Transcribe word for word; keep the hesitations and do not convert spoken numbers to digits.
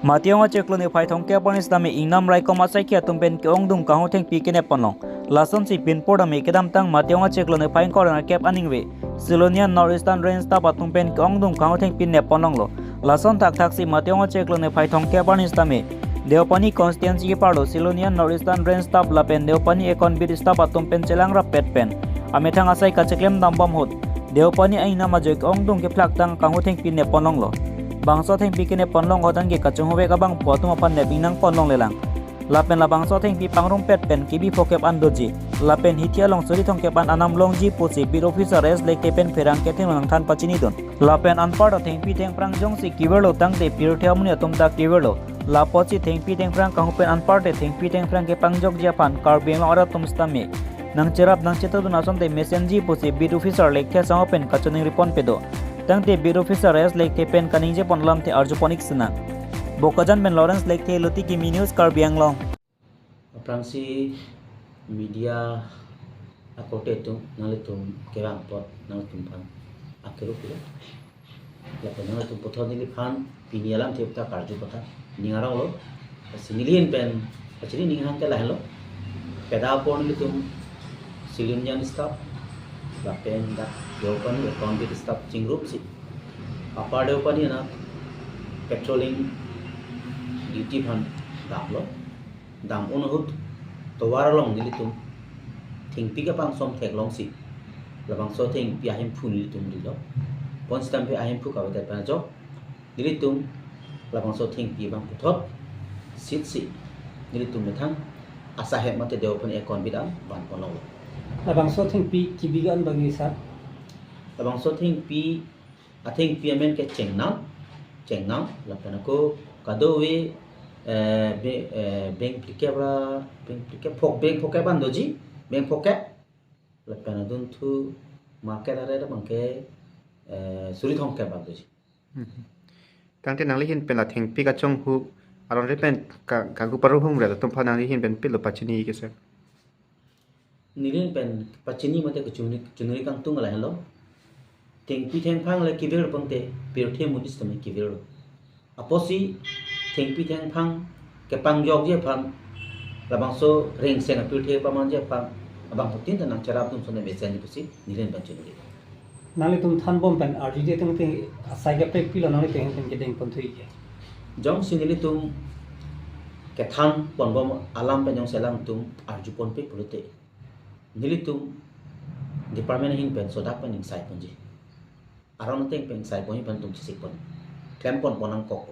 Matijong achiklo niphai thomkep arni sitame ingnam raikom asaikhi atum pen ke-ongdung kanghu thengpi kenep ponlong. Lasonsi pinpur dame kedamtang Matijong achiklo niphai ingkoi ra nerkep aningve Silonijan North Eastern Range Staff atum pen ke-ongdung kanghu thengpi nep ponlonglo. Lason thakthaksi Matijong achiklo niphai thomkep arni sitame Deopani constituency keparlo Silonijan North Eastern Range Staff lapen Deopani Econ Beat Staff atum pen chelang rappet pen amethang asai kacheklem dambom ahut Deopani a-ingnam ajoine ke-ongdung kephlaktang kanghu thengpi nep ponlonglo. Bangso thengpi kenep ponlong ahut anke kachonghuvek abangphu atum aphan nep ingnang ponlonglelang. Lapen labangso thengpi pangrumpet pen kebi phokep an doji. Lapen hithi along suri thomkep an anam longji pusi beat officer S Lekthe pen pherangke athengno nangthan pachinidun. Lapen anparta thengpi thengphrang jongsi kevirlo tangte pirthe amonit atum ta kevirlo. Lapotsi thengpi thengphrang kanghu pen anparta thengpi thengphrang kepangjokji aphan Karbi Anglong arat atum sitame nangcherap nangchetongdun asonte mesenji pusi beat officer Lekthe asangho pen kachiningri ponpe do. Tangte beat officer S Lekthe pen kaningjepon alamthe arjupon ik sinang. Bokajan pen Lawrence Lekthe, Luti Kimi News, Karbi Anglong. Aphrangsi media akorte atum nanglitum kevang apot nanglitum aphan akiru pilo. Lapen nanglitum puthot neliphan pini alamthe ta karju kotha ning aronglo. Lasi neli ahin pen pachini ning hang ke lahenlo. Peda apor nelitum Silonijan staff lapen dak Deopani Econ Beat staff chingrumsi Upper Deopani anat patrolling duty aphan damlo. Dam-un ahut tovar along nelitum thengpi kepangsom theklongsi labangso thengpi ahemphu nelitum rilo. Pon sitame ahemphu kave det pen ajok nelitum labangso thengpi abang puthot sitsi nelitum methang asahep mate Deopani Econ Beat an van ponlonglo. Labangso thengpi kebi ke-an bagi sir? Labangso thengpi, athengpi amen ke Chengnang, Chengnang, lapen ako kadokave, eh, be-, eh, beng phlikep ra, beng phlikep phok, beng phokep an doji, beng phokep. Lapen adunthu market aret abang ke, eh, suri thomkep an doji. Mhm. Tangte nangli ahin pen la thengpi kachonghu aron re pen ka, kagu paruhum re atum aphan nangli ahin pen pilo pachini ke sir? Neli ahin pen pachini mate kachiningri, chiningri kangtung lahenlo. Thengpi thengphrang le kevir pangte pirthe amonit sitame kevirlo. Apotsi thengpi thengphrang kepangjokji aphan labangso ringseng apirthe pamanji aphan abangphutin ta nangcherapdun asonte mesenji pusi neli ahin pen chiningri. Nanglitum thanbom pen arjuji tangte asai kaprek pilo nanglitum ahin pen kedeng ponthu ik ke? Jongsi nelitum kethan ponbom alam pen jongsi alangtum arju ponpe pulote nelitum department ahin pen sodak pen ingsai ponji. Aron ateng pen ingsai ponji pen tum chesik pon. Klem pon pon nangkok.